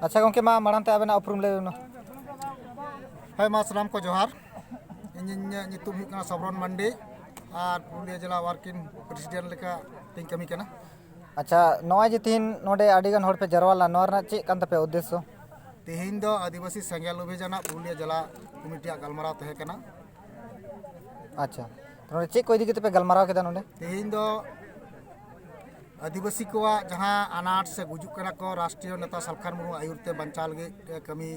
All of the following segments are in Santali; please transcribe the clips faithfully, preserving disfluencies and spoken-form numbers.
ᱟᱪᱪᱷᱟ ᱜᱚᱢᱠᱮ, ᱢᱟ ᱢᱟᱲᱟᱝ ᱛᱮ ᱟᱵᱮᱱᱟᱜ ᱩᱯᱨᱩᱢ ᱞᱟᱹᱭ ᱵᱮᱱ ᱢᱟ᱾ ᱦᱳᱭ, ᱢᱟ ᱥᱟᱱᱟᱢ ᱠᱚ ᱡᱚᱦᱟᱨ᱾ ᱤᱧ, ᱤᱧᱟᱹᱜ ᱧᱩᱛᱩᱢ ᱦᱩᱭᱩᱜ ᱠᱟᱱᱟ ᱥᱚᱵᱨᱚᱱ ᱢᱟᱱᱰᱤ ᱟᱨ ᱯᱩᱨᱩᱞᱤᱭᱟᱹ ᱡᱮᱞᱟ ᱣᱟᱨᱠᱤᱝ ᱯᱨᱮᱥᱤᱰᱮᱱᱴ ᱞᱮᱠᱟ ᱛᱤᱧ ᱠᱟᱹᱢᱤ ᱠᱟᱱᱟ᱾ ᱟᱪᱪᱷᱟ, ᱱᱚᱜᱼᱚᱭ ᱡᱮ ᱛᱤᱦᱤᱧ ᱱᱚᱰᱮ ᱟᱹᱰᱤ ᱜᱟᱱ ᱦᱚᱲ ᱯᱮ ᱡᱟᱨᱣᱟ ᱞᱮᱱᱟ, ᱱᱚᱣᱟ ᱨᱮᱱᱟᱜ ᱪᱮᱫ ᱠᱟᱱ ᱛᱟᱯᱮᱭᱟ ᱩᱫᱽᱫᱮᱥᱥᱚ? ᱛᱮᱦᱮᱧ ᱫᱚ ᱟᱹᱫᱤᱵᱟᱹᱥᱤ ᱥᱮᱸᱜᱮᱞ ᱚᱵᱷᱤᱡᱟᱱᱟᱜ ᱯᱩᱨᱩᱞᱤᱭᱟᱹ ᱡᱮᱞᱟ ᱠᱚᱢᱤᱴᱤᱭᱟᱜ ᱜᱟᱞᱢᱟᱨᱟᱣ ᱛᱟᱦᱮᱸ ᱠᱟᱱᱟ᱾ ᱟᱪᱪᱷᱟ, ᱛᱚ ᱱᱚᱰᱮ ᱪᱮᱫ ᱠᱚ ᱤᱫᱤ ᱠᱟᱛᱮ ᱯᱮ ᱜᱟᱞᱢᱟᱨᱟᱣ ᱠᱮᱫᱟ ᱱᱚᱰᱮ? ᱛᱮᱦᱮᱧ ᱫᱚ ᱟᱹᱫᱤᱵᱟᱹᱥᱤ ᱠᱚᱣᱟᱜ ᱡᱟᱦᱟᱸ ᱟᱱᱟᱴ ᱥᱮ ᱜᱩᱡᱩᱜ ᱠᱟᱱᱟ ᱠᱚ, ᱨᱟᱥᱴᱨᱤᱭᱚ ᱱᱮᱛᱟ ᱥᱟᱞᱠᱷᱟᱱ ᱢᱩᱨᱢᱩ ᱟᱹᱭᱩᱨ ᱛᱮ ᱵᱟᱧᱪᱟᱣ ᱞᱟᱹᱜᱤᱫ ᱮ ᱠᱟᱹᱢᱤ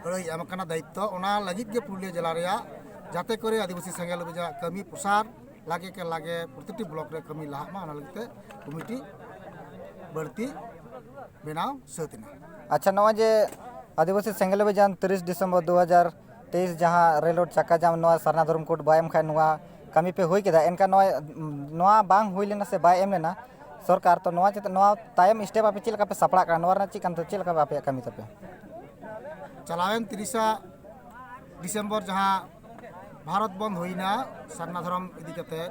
ᱟᱹᱲᱟᱹᱭ ᱮᱢ ᱟᱠᱟᱱᱟ ᱫᱟᱭᱤᱛᱛᱚ, ᱚᱱᱟ ᱞᱟᱹᱜᱤᱫ ᱜᱮ ᱯᱩᱨᱩᱞᱤᱭᱟᱹ ᱡᱮᱞᱟ ᱨᱮᱭᱟᱜ ᱡᱟᱛᱮ ᱠᱚᱨᱮ ᱟᱹᱫᱤᱵᱟᱹᱥᱤ ᱥᱮᱸᱜᱮᱞ ᱚᱵᱷᱤᱡᱟᱱ ᱠᱟᱹᱢᱤ ᱯᱨᱚᱥᱟᱨ ᱞᱟᱜᱮ ᱠᱮ ᱞᱟᱜᱮ ᱯᱨᱚᱛᱤᱴᱤ ᱵᱞᱚᱠ ᱨᱮ ᱠᱟᱹᱢᱤ ᱞᱟᱦᱟᱜ ᱢᱟ, ᱚᱱᱟ ᱞᱟᱹᱜᱤᱫ ᱛᱮ ᱠᱚᱢᱤᱴᱤ ᱵᱟᱹᱲᱛᱤ ᱵᱮᱱᱟᱣ ᱥᱟᱹᱛ ᱮᱱᱟ᱾ ᱟᱪᱪᱷᱟ, ᱱᱚᱜᱼᱚᱭ ᱡᱮ ᱟᱹᱫᱤᱵᱟᱹᱥᱤ ᱥᱮᱸᱜᱮᱞ ᱚᱵᱷᱤᱡᱟᱱ ᱛᱤᱨᱤᱥ ᱰᱤᱥᱮᱢᱵᱚᱨ ᱫᱩ ᱦᱟᱡᱟᱨ ᱛᱮᱭᱤᱥ ᱡᱟᱦᱟᱸ ᱨᱮᱞ ᱨᱳᱰ ᱪᱟᱠᱟ ᱡᱟᱢ ᱱᱚᱣᱟ ᱥᱟᱨᱱᱟ ᱫᱷᱚᱨᱚᱢ ᱠᱳᱰ ᱵᱟᱭ ᱮᱢ ᱠᱷᱟᱱ ᱱᱚᱣᱟ ᱠᱟᱹᱢᱤ ᱯᱮ ᱦᱩᱭ ᱠᱮᱫᱟ, ᱮᱱᱠᱷᱟᱱ ᱱᱚᱣᱟ, ᱱᱚᱣᱟ ᱵᱟᱝ ᱦᱩᱭ ᱞᱮᱱᱟ ᱥᱮ ᱵᱟᱭ ᱮᱢ ᱞᱮᱱᱟ ᱥᱚᱨᱠᱟᱨ, ᱛᱚ ᱱᱚᱣᱟ ᱪᱮᱛᱟᱱ, ᱱᱚᱣᱟ ᱛᱟᱭᱚᱢ ᱥᱴᱮᱯ ᱟᱯᱮ ᱪᱮᱫ ᱞᱮᱠᱟ ᱯᱮ ᱥᱟᱯᱲᱟᱜ ᱠᱟᱱᱟ, ᱱᱚᱣᱟ ᱨᱮᱱᱟᱜ ᱪᱮᱫ ᱠᱟᱱ, ᱪᱮᱫ ᱞᱮᱠᱟ ᱟᱯᱮᱭᱟᱜ ᱠᱟᱹᱢᱤ ᱛᱟᱯᱮ? ᱪᱟᱞᱟᱣᱮᱱ ᱛᱤᱨᱤᱥᱟ ᱰᱤᱥᱮᱢᱵᱚᱨ ᱡᱟᱦᱟᱸ ᱵᱷᱟᱨᱚᱛ ᱵᱚᱱᱫᱷ ᱦᱩᱭᱱᱟ ᱥᱟᱨᱱᱟ ᱫᱷᱚᱨᱚᱢ ᱤᱫᱤ ᱠᱟᱛᱮ,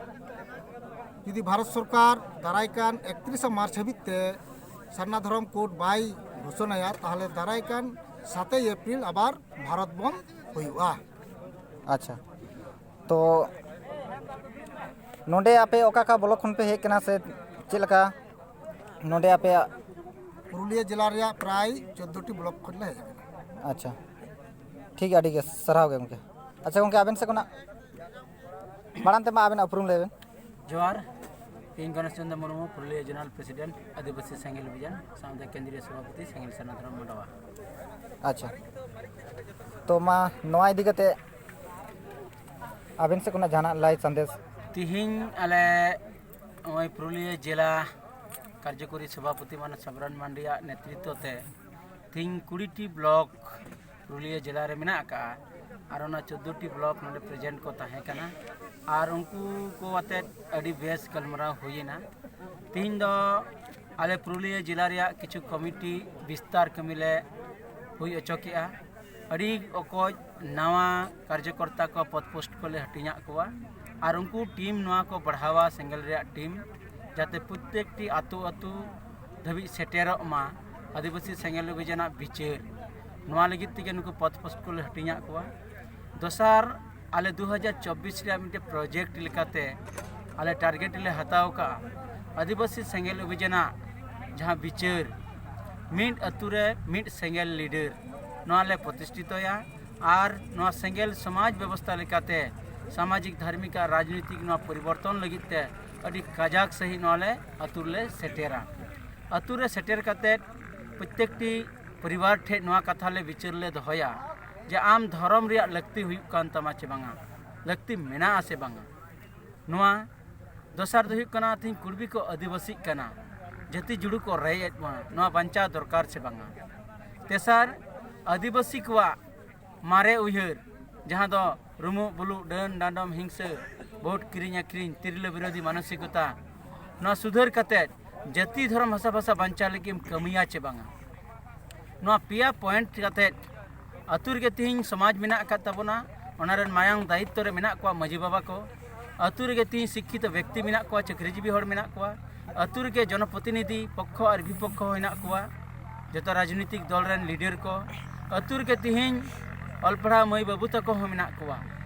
ᱡᱩᱫᱤ ᱵᱷᱟᱨᱚᱛ ᱥᱚᱨᱠᱟᱨ ᱫᱟᱨᱟᱭ ᱠᱟᱱ ᱮᱠᱛᱨᱤᱥᱟ ᱢᱟᱨᱪ ᱦᱟᱹᱵᱤᱡ ᱛᱮ ᱥᱟᱨᱱᱟ ᱫᱷᱚᱨᱚᱢ ᱠᱳᱰ ᱵᱟᱭ ᱜᱷᱳᱥᱚᱱᱟᱭᱟ, ᱛᱟᱦᱚᱞᱮ ᱫᱟᱨᱟᱭ ᱠᱟᱱ ᱥᱟᱛᱮᱭ ᱮᱯᱨᱤᱞ ᱟᱵᱟᱨ ᱵᱷᱟᱨᱚᱛ ᱵᱚᱱᱫᱷ ᱦᱩᱭᱩᱜᱼᱟ᱾ ᱟᱪᱪᱷᱟ, ᱛᱚ ᱱᱚᱰᱮ ᱟᱯᱮ ᱚᱠᱟ ᱚᱠᱟ ᱵᱞᱚᱠ ᱠᱷᱚᱱ ᱯᱮ ᱦᱮᱡ ᱠᱟᱱᱟ ᱥᱮ ᱪᱮᱫ ᱞᱮᱠᱟ ᱱᱚᱰᱮ ᱟᱯᱮᱭᱟᱜ? ᱯᱩᱨᱩᱞᱤᱭᱟᱹ ᱡᱮᱞᱟ ᱨᱮᱭᱟᱜ ᱯᱨᱟᱭ ᱪᱳᱫᱽᱫᱳ ᱴᱤ ᱵᱞᱚᱠ ᱠᱷᱚᱱ ᱞᱮ ᱦᱮᱡ ᱟᱠᱟᱱᱟ᱾ ᱟᱪᱪᱷᱟ, ᱴᱷᱤᱠ ᱜᱮᱭᱟ, ᱟᱹᱰᱤ ᱜᱮ ᱥᱟᱨᱦᱟᱣ ᱜᱮ ᱜᱚᱢᱠᱮ᱾ ᱟᱪᱪᱷᱟ ᱜᱚᱢᱠᱮ, ᱟᱵᱮᱱ ᱥᱮᱫ ᱠᱷᱚᱱᱟᱜ ᱢᱟᱲᱟᱝ ᱛᱮᱢᱟ ᱟᱵᱮᱱᱟᱜ ᱩᱯᱨᱩᱢ ᱞᱟᱹᱭ ᱵᱮᱱ᱾ ᱡᱚᱦᱟᱨ, ᱤᱧ ᱜᱚᱱᱮᱥ ᱪᱚᱸᱫᱽᱨᱚ ᱢᱩᱨᱢᱩ, ᱯᱩᱨᱩᱞᱤᱭᱟᱹ ᱡᱳᱱᱟᱞ ᱯᱨᱮᱥᱤᱰᱮᱱᱴ, ᱟᱹᱫᱤᱵᱟᱹᱥᱤ ᱥᱮᱸᱜᱮᱞ ᱚᱵᱷᱤᱡᱟᱱ, ᱥᱟᱶᱛᱮ ᱠᱮᱱᱫᱨᱤᱭᱚ ᱥᱚᱵᱷᱟᱯᱚᱛᱤ, ᱥᱮᱸᱜᱮᱞ ᱥᱟᱨᱱᱟ ᱫᱷᱚᱨᱚᱢ ᱢᱟᱰᱣᱟ᱾ ᱟᱪᱪᱷᱟ, ᱛᱚ ᱢᱟ ᱱᱚᱣᱟ ᱤᱫᱤ ᱠᱟᱛᱮ ᱟᱵᱮᱱ ᱥᱮᱫ ᱠᱷᱚᱱᱟᱜ ᱡᱟᱦᱟᱱᱟᱜ ᱞᱟᱹᱭ ᱥᱟᱸᱫᱮᱥ? ᱛᱤᱦᱤᱧ ᱟᱞᱮ ᱱᱚᱜᱼᱚᱭ ᱯᱩᱨᱩᱞᱤᱭᱟᱹ ᱡᱮᱞᱟ ᱠᱟᱨᱡᱚᱠᱚᱨᱤ ᱥᱚᱵᱷᱟᱯᱚᱛᱤ ᱢᱟᱱᱚᱛ ᱥᱚᱵᱨᱚᱱ ᱢᱟᱱᱰᱤᱭᱟᱜ ᱱᱮᱛᱨᱤᱛᱵᱚ ᱛᱮ ᱛᱤᱦᱤᱧ ᱠᱩᱲᱤ ᱴᱤ ᱵᱞᱚᱠ ᱯᱩᱨᱩᱞᱤᱭᱟᱹ ᱡᱮᱞᱟ ᱨᱮ ᱢᱮᱱᱟᱜ ᱟᱠᱟᱫᱼᱟ᱾ ᱟᱨ ᱚᱱᱟ ᱪᱳᱫᱽᱫᱳ ᱴᱤ ᱵᱞᱚᱠ ᱱᱚᱰᱮ ᱯᱨᱮᱡᱮᱱᱴ ᱠᱚ ᱛᱟᱦᱮᱸ ᱠᱟᱱᱟ᱾ ᱟᱨ ᱩᱱᱠᱩ ᱠᱚ ᱟᱛᱮᱫ ᱟᱹᱰᱤ ᱵᱮᱥ ᱜᱟᱞᱢᱟᱨᱟᱣ ᱦᱩᱭᱮᱱᱟ᱾ ᱛᱤᱦᱤᱧ ᱫᱚ ᱟᱞᱮ ᱯᱩᱨᱩᱞᱤᱭᱟᱹ ᱡᱮᱞᱟ ᱨᱮᱭᱟᱜ ᱠᱤᱪᱷᱩ ᱠᱚᱢᱤᱴᱤ ᱵᱤᱥᱛᱟᱨ ᱠᱟᱹᱢᱤ ᱞᱮ ᱦᱩᱭ ᱦᱚᱪᱚ ᱠᱮᱜᱼᱟ᱾ ᱟᱹᱰᱤ ᱚᱠᱚᱡ ᱱᱟᱣᱟ ᱠᱟᱨᱡᱚᱠᱚᱨᱛᱟ ᱠᱚ ᱯᱚᱫᱽ ᱯᱳᱥᱴ ᱠᱚᱞᱮ ᱦᱟᱹᱴᱤᱧᱟᱜ ᱠᱚᱣᱟ᱾ ᱟᱨ ᱩᱱᱠᱩ ᱴᱤᱢ ᱱᱚᱣᱟ ᱠᱚ ᱵᱟᱲᱦᱟᱣᱟ, ᱥᱮᱸᱜᱮᱞ ᱨᱮᱭᱟᱜ ᱴᱤᱢ, ᱡᱟᱛᱮ ᱯᱨᱚᱛᱛᱮᱠᱴᱤ ᱟᱹᱛᱩ ᱟᱹᱛᱩ ᱫᱷᱟᱹᱵᱤᱡ ᱥᱮᱴᱮᱨᱚᱜ ᱢᱟ ᱟᱹᱫᱤᱵᱟᱹᱥᱤ ᱥᱮᱸᱜᱮᱞ ᱚᱵᱷᱤᱡᱟᱱᱟᱜ ᱵᱤᱪᱟᱹᱨ᱾ ᱱᱚᱣᱟ ᱞᱟᱹᱜᱤᱫ ᱛᱮᱜᱮ ᱱᱩᱠᱩ ᱯᱚᱛᱷ ᱯᱩᱥᱴ ᱠᱚᱞᱮ ᱦᱟᱹᱴᱤᱧᱟᱜ ᱠᱚᱣᱟ᱾ ᱫᱚᱥᱟᱨ, ᱟᱞᱮ ᱫᱩ ᱦᱟᱡᱟᱨ ᱪᱚᱵᱵᱤᱥ ᱨᱮᱭᱟᱜ ᱢᱤᱫᱴᱮᱱ ᱯᱨᱚᱡᱮᱠᱴ ᱞᱮᱠᱟᱛᱮ ᱟᱞᱮ ᱴᱟᱨᱜᱮᱴ ᱞᱮ ᱦᱟᱛᱟᱣ ᱠᱟᱜᱼᱟ ᱟᱹᱫᱤᱵᱟᱹᱥᱤ ᱥᱮᱸᱜᱮᱞ ᱚᱵᱷᱤᱡᱟᱱᱟᱜ ᱡᱟᱦᱟᱸ ᱵᱤᱪᱟᱹᱨ, ᱢᱤᱫ ᱟᱹᱛᱩ ᱨᱮ ᱢᱤᱫ ᱥᱮᱸᱜᱮᱞ ᱞᱤᱰᱟᱨ, ᱱᱚᱣᱟ ᱞᱮ ᱯᱨᱚᱛᱤᱥᱴᱷᱤᱛᱚᱭᱟ᱾ ᱟᱨ ᱱᱚᱣᱟ ᱥᱮᱸᱜᱮᱞ ᱥᱚᱢᱟᱡᱽ ᱵᱮᱵᱚᱥᱛᱷᱟ ᱞᱮᱠᱟᱛᱮ ᱥᱟᱢᱟᱡᱤᱠ, ᱫᱷᱟᱨᱢᱤᱠ ᱟᱨ ᱨᱟᱡᱽᱱᱤᱛᱤᱠ ᱱᱚᱣᱟ ᱯᱚᱨᱤᱵᱚᱨᱛᱚᱱ ᱞᱟᱹᱜᱤᱫ ᱛᱮ ᱟᱹᱰᱤ ᱠᱟᱡᱟᱠ ᱥᱟᱺᱦᱤᱡ ᱱᱚᱣᱟ ᱞᱮ ᱟᱹᱛᱩ ᱨᱮᱞᱮ ᱥᱮᱴᱮᱨᱟ᱾ ᱟᱹᱛᱩ ᱨᱮ ᱥᱮᱴᱮᱨ ᱠᱟᱛᱮᱫ ᱯᱨᱚᱛᱮᱠᱴᱤ ᱯᱚᱨᱤᱵᱟᱨ ᱴᱷᱮᱱ ᱱᱚᱣᱟ ᱠᱟᱛᱷᱟ ᱞᱮ ᱵᱤᱪᱟᱹᱨ ᱞᱮ ᱫᱚᱦᱚᱭᱟ ᱡᱮ ᱟᱢ ᱫᱷᱚᱨᱚᱢ ᱨᱮᱭᱟᱜ ᱞᱟᱹᱠᱛᱤ ᱦᱩᱭᱩᱜ ᱠᱟᱱ ᱛᱟᱢᱟ ᱪᱮ ᱵᱟᱝᱟ, ᱞᱟᱹᱠᱛᱤ ᱢᱮᱱᱟᱜᱼᱟ ᱥᱮ ᱵᱟᱝᱟ᱾ ᱱᱚᱣᱟ ᱫᱚᱥᱟᱨ ᱫᱚ ᱦᱩᱭᱩᱜ ᱠᱟᱱᱟ, ᱛᱮᱦᱮᱧ ᱠᱩᱲᱵᱤ ᱠᱚ ᱟᱹᱫᱤᱵᱟᱹᱥᱤᱜ ᱠᱟᱱᱟ, ᱡᱟᱹᱛᱤ ᱡᱩᱲᱩ ᱠᱚ ᱨᱮᱡ ᱮᱫ ᱵᱚᱱᱟ, ᱱᱚᱣᱟ ᱵᱟᱧᱪᱟᱣ ᱫᱚᱨᱠᱟᱨ ᱥᱮ ᱵᱟᱝᱟ? ᱛᱮᱥᱟᱨ, ᱟᱹᱫᱤᱵᱟᱹᱥᱤ ᱠᱚᱣᱟᱜ ᱢᱟᱨᱮ ᱩᱭᱦᱟᱹᱨ, ᱡᱟᱦᱟᱸ ᱫᱚ ᱨᱩᱢᱩᱜ ᱵᱩᱞᱩᱜ, ᱰᱟᱹᱱ ᱰᱟᱸᱰᱚᱢ, ᱦᱤᱝᱥᱟᱹ, ᱵᱷᱳᱴ ᱠᱤᱨᱤᱧ ᱟᱹᱠᱷᱨᱤᱧ, ᱛᱤᱨᱞᱟᱹ ᱵᱤᱨᱳᱫᱷᱤ ᱢᱟᱱᱚᱥᱤᱠᱚᱛᱟ, ᱱᱚᱣᱟ ᱥᱩᱫᱷᱟᱹᱨ ᱠᱟᱛᱮᱫ ᱡᱟᱹᱛᱤ ᱫᱷᱚᱨᱚᱢ ᱦᱟᱥᱟ ᱵᱷᱟᱥᱟ ᱵᱟᱧᱪᱟᱣ ᱞᱟᱹᱜᱤᱫ ᱮᱢ ᱠᱟᱹᱢᱤᱭᱟ ᱪᱮ ᱵᱟᱝᱟ? ᱱᱚᱣᱟ ᱯᱮᱭᱟ ᱯᱚᱭᱮᱱᱴ ᱠᱟᱛᱮᱫ ᱟᱹᱛᱩ ᱨᱮᱜᱮ ᱛᱮᱦᱮᱧ ᱥᱚᱢᱟᱡᱽ ᱢᱮᱱᱟᱜ ᱟᱠᱟᱫ ᱛᱟᱵᱚᱱᱟ, ᱚᱱᱟ ᱨᱮᱱ ᱢᱟᱭᱟᱝ ᱫᱟᱭᱤᱛᱛᱚ ᱨᱮ ᱢᱮᱱᱟᱜ ᱠᱚᱣᱟ ᱢᱟᱹᱡᱷᱤ ᱵᱟᱵᱟ ᱠᱚ᱾ ᱟᱹᱛᱩ ᱨᱮᱜᱮ ᱛᱮᱦᱮᱧ ᱥᱤᱠᱠᱷᱤᱛᱚ ᱵᱮᱠᱛᱤ ᱢᱮᱱᱟᱜ ᱠᱚᱣᱟ, ᱪᱟᱹᱠᱨᱤᱡᱤᱵᱤ ᱦᱚᱲ ᱢᱮᱱᱟᱜ ᱠᱚᱣᱟ᱾ ᱟᱹᱛᱩ ᱨᱮᱜᱮ ᱡᱚᱱᱚᱯᱨᱚᱛᱤᱱᱤᱫᱷᱤ ᱯᱚᱠᱠᱷᱚ ᱟᱨ ᱵᱤᱯᱚᱠᱠᱷᱚ ᱦᱚᱸ ᱦᱮᱱᱟᱜ ᱠᱚᱣᱟ, ᱡᱚᱛᱚ ᱨᱟᱡᱽᱱᱤᱛᱤᱠ ᱫᱚᱞ ᱨᱮᱱ ᱞᱤᱰᱟᱨ ᱠᱚ᱾ ᱟᱹᱛᱩ ᱨᱮᱜᱮ ᱛᱮᱦᱮᱧ ᱚᱞ ᱯᱟᱲᱦᱟᱣ ᱢᱟᱹᱭ ᱵᱟᱹᱵᱩ ᱛᱟᱠᱚ ᱦᱚᱸ ᱢᱮᱱᱟᱜ ᱠᱚᱣᱟ᱾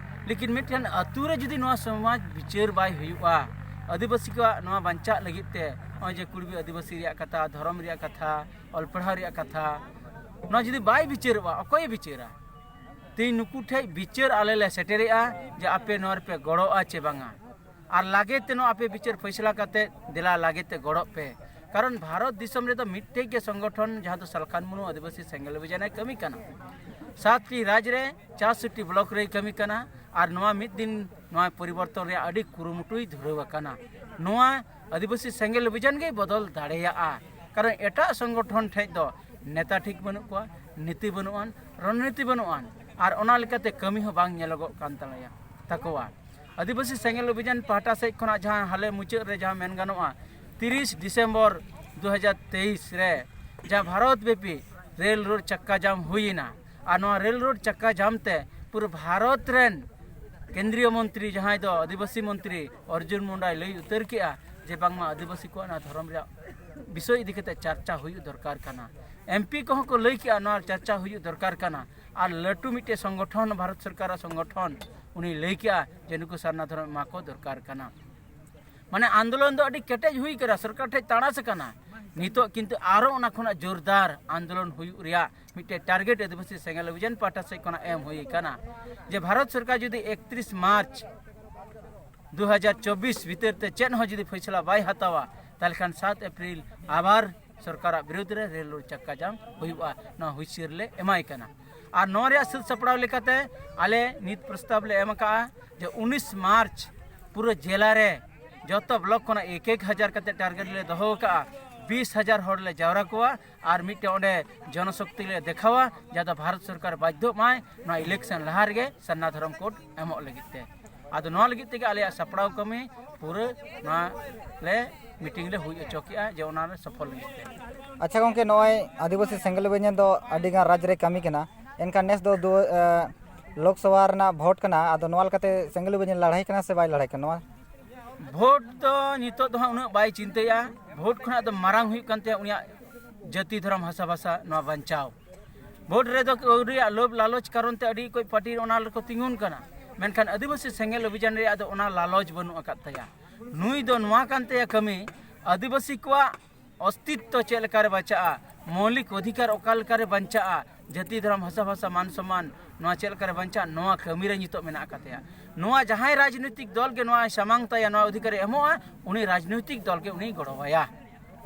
ᱞᱮᱠᱤᱱ ᱢᱤᱫᱴᱮᱱ ᱟᱹᱛᱩ ᱨᱮ ᱡᱩᱫᱤ ᱱᱚᱣᱟ ᱥᱚᱢᱟᱡᱽ ᱵᱤᱪᱟᱹᱨ ᱵᱟᱭ ᱦᱩᱭᱩᱜᱼᱟ, ᱟᱹᱫᱤᱵᱟᱹᱥᱤ ᱠᱚᱣᱟᱜ ᱱᱚᱣᱟ ᱵᱟᱧᱪᱟᱜ ᱞᱟᱹᱜᱤᱫ ᱛᱮ, ᱱᱚᱜᱼᱚᱭ ᱡᱮ ᱠᱩᱲᱵᱤ ᱟᱹᱫᱤᱵᱟᱹᱥᱤ ᱨᱮᱭᱟᱜ ᱠᱟᱛᱷᱟ, ᱫᱷᱚᱨᱚᱢ ᱨᱮᱭᱟᱜ ᱠᱟᱛᱷᱟ, ᱚᱞ ᱯᱟᱲᱦᱟᱣ ᱨᱮᱭᱟᱜ ᱠᱟᱛᱷᱟ, ᱱᱚᱣᱟ ᱡᱩᱫᱤ ᱵᱟᱭ ᱵᱤᱪᱟᱹᱨᱚᱜᱼᱟ, ᱚᱠᱚᱭᱮ ᱵᱤᱪᱟᱹᱨᱟ? ᱛᱮᱦᱮᱧ ᱱᱩᱠᱩ ᱴᱷᱮᱱ ᱵᱤᱪᱟᱹᱨ ᱟᱞᱮ ᱞᱮ ᱥᱮᱴᱮᱨᱮᱜᱼᱟ ᱡᱮ ᱟᱯᱮ ᱱᱚᱣᱟ ᱨᱮᱯᱮ ᱜᱚᱲᱚᱜᱼᱟ ᱪᱮ ᱵᱟᱝᱟ᱾ ᱟᱨ ᱞᱟᱜᱮ ᱛᱮ ᱱᱚᱣᱟ ᱟᱯᱮ ᱵᱤᱪᱟᱹᱨ ᱯᱷᱚᱭᱥᱟᱞᱟ ᱠᱟᱛᱮ ᱫᱮᱞᱟ ᱞᱟᱜᱮ ᱛᱮ ᱜᱚᱲᱚᱜ ᱯᱮ᱾ ᱠᱟᱨᱚᱱ ᱵᱷᱟᱨᱚᱛ ᱫᱤᱥᱚᱢ ᱨᱮᱫᱚ ᱢᱤᱫᱴᱮᱡ ᱜᱮ ᱥᱚᱝᱜᱚᱴᱷᱚᱱ, ᱡᱟᱦᱟᱸ ᱫᱚ ᱥᱟᱞᱠᱷᱟᱱ ᱢᱩᱨᱢᱩ ᱟᱹᱫᱤᱵᱟᱹᱥᱤ ᱥᱮᱸᱜᱮᱞ ᱚᱵᱷᱤᱡᱟᱱᱮ ᱠᱟᱹᱢᱤ ᱠᱟᱱᱟ᱾ ᱥᱟᱛᱴᱤ ᱨᱟᱡᱽ ᱨᱮ, ᱪᱟᱨᱥᱚᱴᱤ ᱵᱞᱚᱠ ᱨᱮᱭ ᱠᱟᱹᱢᱤ ᱠᱟᱱᱟ᱾ ᱟᱨ ᱱᱚᱣᱟ ᱢᱤᱫ ᱫᱤᱱ ᱱᱚᱣᱟ ᱯᱚᱨᱤᱵᱚᱨᱛᱚᱱ ᱨᱮᱭᱟᱜ ᱟᱹᱰᱤ ᱠᱩᱨᱩᱢᱩᱴᱩᱭ ᱫᱷᱩᱨᱟᱹᱣ ᱟᱠᱟᱱᱟ᱾ ᱱᱚᱣᱟ ᱟᱹᱫᱤᱵᱟᱹᱥᱤ ᱥᱮᱸᱜᱮᱞ ᱚᱵᱷᱤᱡᱟᱱ ᱜᱮᱭ ᱵᱚᱫᱚᱞ ᱫᱟᱲᱮᱭᱟᱜᱼᱟ᱾ ᱠᱟᱨᱚᱱ ᱮᱴᱟᱜ ᱥᱚᱝᱜᱚᱴᱷᱚᱱ ᱴᱷᱮᱡ ᱫᱚ ᱱᱮᱛᱟ ᱴᱷᱤᱠ ᱵᱟᱹᱱᱩᱜ ᱠᱚᱣᱟ, ᱱᱤᱛᱤ ᱵᱟᱹᱱᱩᱜ ᱟᱱ, ᱨᱚᱱᱱᱤᱛᱤ ᱵᱟᱹᱱᱩᱜ ᱟᱱ, ᱟᱨ ᱚᱱᱟ ᱞᱮᱠᱟᱛᱮ ᱠᱟᱹᱢᱤ ᱦᱚᱸ ᱵᱟᱝ ᱧᱮᱞᱚᱜᱚᱜ ᱠᱟᱱ ᱛᱟᱞᱮᱭᱟ ᱛᱟᱠᱚᱣᱟ᱾ ᱟᱹᱫᱤᱵᱟᱹᱥᱤ ᱥᱮᱸᱜᱮᱞ ᱚᱵᱷᱤᱡᱟᱱ ᱯᱟᱦᱴᱟ ᱥᱮᱫ ᱠᱷᱚᱱᱟᱜ ᱡᱟᱦᱟᱸ ᱦᱟᱞᱮ ᱢᱩᱪᱟᱹᱫ ᱨᱮ ᱡᱟᱦᱟᱸ ᱢᱮᱱ ᱜᱟᱱᱚᱜᱼᱟ, ᱛᱤᱨᱤᱥ ᱰᱤᱥᱮᱢᱵᱚᱨ ᱫᱩ ᱦᱟᱡᱟᱨ ᱛᱮᱭᱤᱥ ᱨᱮ ᱡᱟᱦᱟᱸ ᱵᱷᱟᱨᱚᱛ ᱵᱮᱯᱤ ᱨᱮᱞ ᱨᱳᱰ ᱪᱟᱠᱠᱟ ᱡᱟᱢ ᱦᱩᱭᱮᱱᱟ, ᱟᱨ ᱱᱚᱣᱟ ᱨᱮᱞ ᱨᱳᱰ ᱪᱟᱠᱠᱟ ᱡᱟᱢ ᱛᱮ ᱯᱩᱨᱟᱹ ᱵᱷᱟᱨᱚᱛ ᱨᱮᱱ ᱠᱮᱱᱫᱨᱤᱭᱚ ᱢᱚᱱᱛᱨᱤ, ᱡᱟᱦᱟᱸᱭ ᱫᱚ ᱟᱹᱫᱤᱵᱟᱹᱥᱤ ᱢᱚᱱᱛᱨᱤ ᱚᱨᱡᱩᱱ ᱢᱩᱱᱰᱟᱭ ᱞᱟᱹᱭ ᱩᱛᱟᱹᱨ ᱠᱮᱜᱼᱟ ᱡᱮ ᱵᱟᱝᱢᱟ ᱟᱹᱫᱤᱵᱟᱹᱥᱤ ᱠᱚᱣᱟᱜ ᱱᱚᱣᱟ ᱫᱷᱚᱨᱚᱢ ᱨᱮᱭᱟᱜ ᱵᱤᱥᱚᱭ ᱤᱫᱤ ᱠᱟᱛᱮ ᱪᱟᱨᱪᱟ ᱦᱩᱭᱩᱜ ᱫᱚᱨᱠᱟᱨ ᱠᱟᱱᱟ᱾ ᱮᱢᱯᱤ ᱠᱚᱦᱚᱸ ᱠᱚ ᱞᱟᱹᱭ ᱠᱮᱜᱼᱟ, ᱱᱚᱣᱟ ᱪᱟᱨᱪᱟ ᱦᱩᱭᱩᱜ ᱫᱚᱨᱠᱟᱨ ᱠᱟᱱᱟ᱾ ᱟᱨ ᱞᱟᱹᱴᱩ ᱢᱤᱫᱴᱮᱡ ᱥᱚᱝᱜᱚᱴᱷᱚᱱ, ᱵᱷᱟᱨᱚᱛ ᱥᱚᱨᱠᱟᱨᱟᱜ ᱥᱚᱝᱜᱚᱴᱷᱚᱱ, ᱩᱱᱤ ᱞᱟᱹᱭ ᱠᱮᱜᱼᱟ ᱡᱮ ᱱᱩᱠᱩ ᱥᱟᱨᱱᱟ ᱫᱷᱚᱨᱚᱢ ᱮᱢᱟ ᱠᱚ ᱫᱚᱨᱠᱟᱨ ᱠᱟᱱᱟ᱾ ᱢᱟᱱᱮ ᱟᱱᱫᱳᱞᱚᱱ ᱫᱚ ᱟᱹᱰᱤ ᱠᱮᱴᱮᱡ ᱦᱩᱭ ᱠᱟᱱᱟ, ᱥᱚᱨᱠᱟᱨ ᱴᱷᱮᱡ ᱛᱟᱲᱟᱥ ᱟᱠᱟᱱᱟ᱾ ᱱᱤᱛᱚᱜ ᱠᱤᱱᱛᱩ ᱟᱨᱚ ᱚᱱᱟ ᱠᱷᱚᱱᱟᱜ ᱡᱳᱨᱫᱟᱨ ᱟᱱᱫᱳᱞᱚᱱ ᱦᱩᱭᱩᱜ ᱨᱮᱭᱟᱜ ᱢᱤᱫᱴᱮᱡ ᱴᱟᱨᱜᱮᱴ ᱟᱹᱫᱤᱵᱟᱹᱥᱤ ᱥᱮᱸᱜᱮᱞ ᱚᱵᱷᱤᱡᱟᱱ ᱯᱟᱦᱴᱟ ᱥᱮᱫ ᱠᱷᱚᱱᱟᱜ ᱮᱢ ᱦᱩᱭ ᱠᱟᱱᱟ, ᱡᱮ ᱵᱷᱟᱨᱚᱛ ᱥᱚᱨᱠᱟᱨ ᱡᱩᱫᱤ ᱮᱠᱛᱨᱤᱥ ᱢᱟᱨᱪ ᱫᱩ ᱦᱟᱡᱟᱨ ᱪᱚᱵᱵᱤᱥ ᱵᱷᱤᱛᱤᱨ ᱛᱮ ᱪᱮᱫ ᱦᱚᱸ ᱡᱩᱫᱤ ᱯᱷᱚᱭᱥᱟᱞᱟ ᱵᱟᱭ ᱦᱟᱛᱟᱣᱟ, ᱛᱟᱦᱚᱞᱮ ᱠᱷᱟᱱ ᱥᱟᱛ ᱮᱯᱨᱤᱞ ᱟᱵᱟᱨ ᱥᱚᱨᱠᱟᱨᱟᱜ ᱵᱤᱨᱩᱫᱽ ᱨᱮ ᱨᱮᱞ ᱨᱳᱰ ᱪᱟᱠᱟ ᱡᱟᱢ ᱦᱩᱭᱩᱜᱼᱟ᱾ ᱱᱚᱣᱟ ᱦᱩᱸᱥᱤᱭᱟᱹᱨ ᱞᱮ ᱮᱢᱟᱭ ᱠᱟᱱᱟ᱾ ᱟᱨ ᱱᱚᱣᱟ ᱨᱮᱭᱟᱜ ᱥᱟᱹᱛ ᱥᱟᱯᱲᱟᱣ ᱞᱮᱠᱟᱛᱮ ᱟᱞᱮ ᱱᱤᱛ ᱯᱨᱚᱥᱛᱟᱵ ᱞᱮ ᱮᱢ ᱟᱠᱟᱫᱼᱟ ᱡᱮ ᱩᱱᱤᱥ ᱢᱟᱨᱪ ᱯᱩᱨᱟᱹ ᱡᱮᱞᱟ ᱨᱮ ᱡᱚᱛᱚ ᱵᱞᱚᱠ ᱠᱷᱚᱱᱟᱜ ᱮᱠ ᱮᱠ ᱦᱟᱡᱟᱨ ᱠᱟᱛᱮ ᱴᱟᱨᱜᱮᱴ ᱞᱮ ᱫᱚᱦᱚ ᱟᱠᱟᱫᱼᱟ᱾ ᱵᱤᱥ ᱦᱟᱡᱟᱨ ᱦᱚᱲ ᱞᱮ ᱡᱟᱣᱨᱟ ᱠᱚᱣᱟ ᱟᱨ ᱢᱤᱫᱴᱮᱱ ᱚᱸᱰᱮ ᱡᱚᱱᱚᱥᱚᱠᱛᱤ ᱞᱮ ᱫᱮᱠᱷᱟᱣᱟ, ᱡᱟᱦᱟᱸ ᱫᱚ ᱵᱷᱟᱨᱚᱛ ᱥᱚᱨᱠᱟᱨ ᱵᱟᱫᱽᱫᱷᱚᱜ ᱢᱟᱭ ᱱᱚᱣᱟ ᱤᱞᱮᱠᱥᱚᱱ ᱞᱟᱦᱟ ᱨᱮᱜᱮ ᱥᱟᱨᱱᱟ ᱫᱷᱚᱨᱚᱢ ᱠᱳᱰ ᱮᱢᱚᱜ ᱞᱟᱹᱜᱤᱫ ᱛᱮ᱾ ᱟᱫᱚ ᱱᱚᱣᱟ ᱞᱟᱹᱜᱤᱫ ᱛᱮᱜᱮ ᱟᱞᱮᱭᱟᱜ ᱥᱟᱯᱲᱟᱣ ᱠᱟᱹᱢᱤ ᱯᱩᱨᱟᱹ ᱱᱚᱣᱟ ᱞᱮ ᱢᱤᱴᱤᱝ ᱞᱮ ᱦᱩᱭ ᱦᱚᱪᱚ ᱠᱮᱜᱼᱟ, ᱡᱮ ᱚᱱᱟ ᱨᱮ ᱥᱚᱯᱷᱚᱞ ᱞᱟᱹᱜᱤᱫ ᱛᱮ᱾ ᱟᱪᱪᱷᱟ ᱜᱚᱢᱠᱮ, ᱱᱚᱜᱼᱚᱭ ᱟᱹᱫᱤᱵᱟᱹᱥᱤ ᱥᱮᱸᱜᱮᱞ ᱚᱵᱷᱤᱡᱟᱱ ᱫᱚ ᱟᱹᱰᱤᱜᱟᱱ ᱨᱟᱡᱽ ᱨᱮ ᱠᱟᱹᱢᱤ ᱠᱟᱱᱟ, ᱮᱱᱠᱷᱟᱱ ᱱᱮᱥ ᱫᱚ ᱫᱩ-, ᱮ, ᱞᱳᱠᱥᱚᱵᱷᱟ ᱨᱮᱱᱟᱜ ᱵᱷᱳᱴ ᱠᱟᱱᱟ, ᱟᱫᱚ ᱱᱚᱣᱟ ᱞᱮᱠᱟᱛᱮ ᱥᱮᱸᱜᱮᱞ ᱚᱵᱷᱤᱡᱟᱱ ᱞᱟᱹᱲᱦᱟᱹᱭ ᱠᱟᱱᱟ ᱥᱮ ᱵᱟᱭ ᱞᱟᱹᱲᱦᱟᱹᱭ ᱠᱟᱱᱟ? ᱱᱚᱣᱟ ᱵᱷᱳᱴ ᱫᱚ ᱱᱤᱛᱚᱜ ᱫᱚ ᱦᱟᱸᱜ ᱩᱱᱟᱹᱜ ᱵᱟᱭ ᱪᱤᱱᱛᱟᱹᱭᱟ᱾ ᱵᱷᱳᱴ ᱠᱷᱚᱱᱟᱜ ᱫᱚ ᱢᱟᱨᱟᱝ ᱦᱩᱭᱩᱜ ᱠᱟᱱ ᱛᱟᱭᱟ ᱩᱱᱤᱭᱟᱜ ᱡᱟᱹᱛᱤ, ᱫᱷᱚᱨᱚᱢ, ᱵᱷᱟᱥᱟ, ᱵᱷᱟᱥᱟ ᱱᱚᱣᱟ ᱵᱟᱧᱪᱟᱣ᱾ ᱵᱷᱳᱴ ᱨᱮᱫᱚ ᱟᱹᱣᱨᱤᱭᱟᱜ ᱞᱳᱵᱷ ᱞᱟᱞᱚᱪ ᱠᱟᱨᱚᱱ ᱛᱮ ᱟᱹᱰᱤ ᱚᱠᱚᱡ ᱯᱟᱨᱴᱤ ᱚᱱᱟ ᱨᱮᱠᱚ ᱛᱤᱸᱜᱩᱱ ᱠᱟᱱᱟ, ᱢᱮᱱᱠᱷᱟᱱ ᱟᱹᱫᱤᱵᱟᱹᱥᱤ ᱥᱮᱸᱜᱮᱞ ᱚᱵᱷᱤᱡᱟᱱ ᱨᱮᱭᱟᱜ ᱫᱚ ᱚᱱᱟ ᱞᱟᱞᱚᱪ ᱵᱟᱹᱱᱩᱜ ᱟᱠᱟᱫ ᱛᱟᱭᱟ᱾ ᱱᱩᱭ ᱫᱚ ᱱᱚᱣᱟ ᱠᱟᱱ ᱛᱟᱭᱟ ᱠᱟᱹᱢᱤ, ᱟᱹᱫᱤᱵᱟᱹᱥᱤ ᱠᱚᱣᱟᱜ ᱚᱥᱛᱤᱛᱛᱚ ᱪᱮᱫ ᱞᱮᱠᱟᱨᱮ ᱵᱟᱧᱪᱟᱜᱼᱟ, ᱢᱳᱣᱞᱤᱠ ᱚᱫᱷᱤᱠᱟᱨ ᱚᱠᱟ ᱞᱮᱠᱟᱨᱮ ᱵᱟᱧᱪᱟᱜᱼᱟ, ᱡᱟᱹᱛᱤ, ᱫᱷᱚᱨᱚᱢ, ᱵᱷᱟᱥᱟ, ᱵᱷᱟᱥᱟ, ᱢᱟᱱ ᱥᱚᱢᱢᱟᱱ, ᱱᱚᱣᱟ ᱪᱮᱫ ᱞᱮᱠᱟᱨᱮ ᱵᱟᱧᱪᱟᱜᱼᱟ, ᱱᱚᱣᱟ ᱠᱟᱹᱢᱤ ᱨᱮ ᱱᱤᱛᱚᱜ ᱢᱮᱱᱟᱜ ᱟᱠᱟᱫ ᱛᱟᱭᱟ᱾ ᱱᱚᱣᱟ ᱡᱟᱦᱟᱸᱭ ᱨᱟᱡᱽᱱᱳᱭᱛᱤᱠ ᱫᱚᱞ ᱜᱮ ᱱᱚᱣᱟ ᱥᱟᱢᱟᱝ ᱛᱟᱭᱟ, ᱱᱚᱣᱟ ᱚᱫᱷᱤᱠᱟᱨᱮ ᱮᱢᱚᱜᱼᱟ, ᱩᱱᱤ ᱨᱟᱡᱽᱱᱳᱭᱛᱤᱠ ᱫᱚᱞ ᱜᱮ ᱩᱱᱤᱭ ᱜᱚᱲᱚᱣᱟᱭᱟ᱾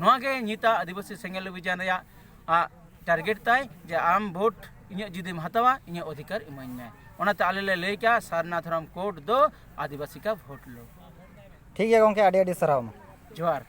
ᱱᱚᱣᱟ ᱜᱮ ᱱᱤᱛᱟᱜ ᱟᱹᱫᱤᱵᱟᱹᱥᱤ ᱥᱮᱸᱜᱮᱞ ᱚᱵᱷᱤᱡᱟᱱ ᱨᱮᱭᱟᱜ, ᱟ, ᱴᱟᱨᱜᱮᱴ ᱛᱟᱭ, ᱡᱮ ᱟᱢ ᱵᱷᱳᱴ ᱤᱧᱟᱹᱜ ᱡᱩᱫᱤᱢ ᱦᱟᱛᱟᱣᱟ, ᱤᱧᱟᱹᱜ ᱚᱫᱷᱤᱠᱟᱨ ᱤᱢᱟᱹᱧ ᱢᱮ᱾ ᱚᱱᱟᱛᱮ ᱟᱞᱮ ᱞᱮ ᱞᱟᱹᱭ ᱠᱮᱜᱼᱟ, ᱥᱟᱨᱱᱟ ᱫᱷᱚᱨᱚᱢ ᱠᱳᱰ ᱫᱚ ᱟᱹᱫᱤᱵᱟᱹᱥᱤ ᱠᱟ ᱵᱷᱳᱴ ᱞᱳ᱾ ᱴᱷᱤᱠ ᱜᱮᱭᱟ ᱜᱚᱢᱠᱮ, ᱟᱹᱰᱤ ᱟᱹᱰᱤ ᱥᱟᱨᱦᱟᱣ ᱢᱟ᱾ ᱡᱚᱦᱟᱨ᱾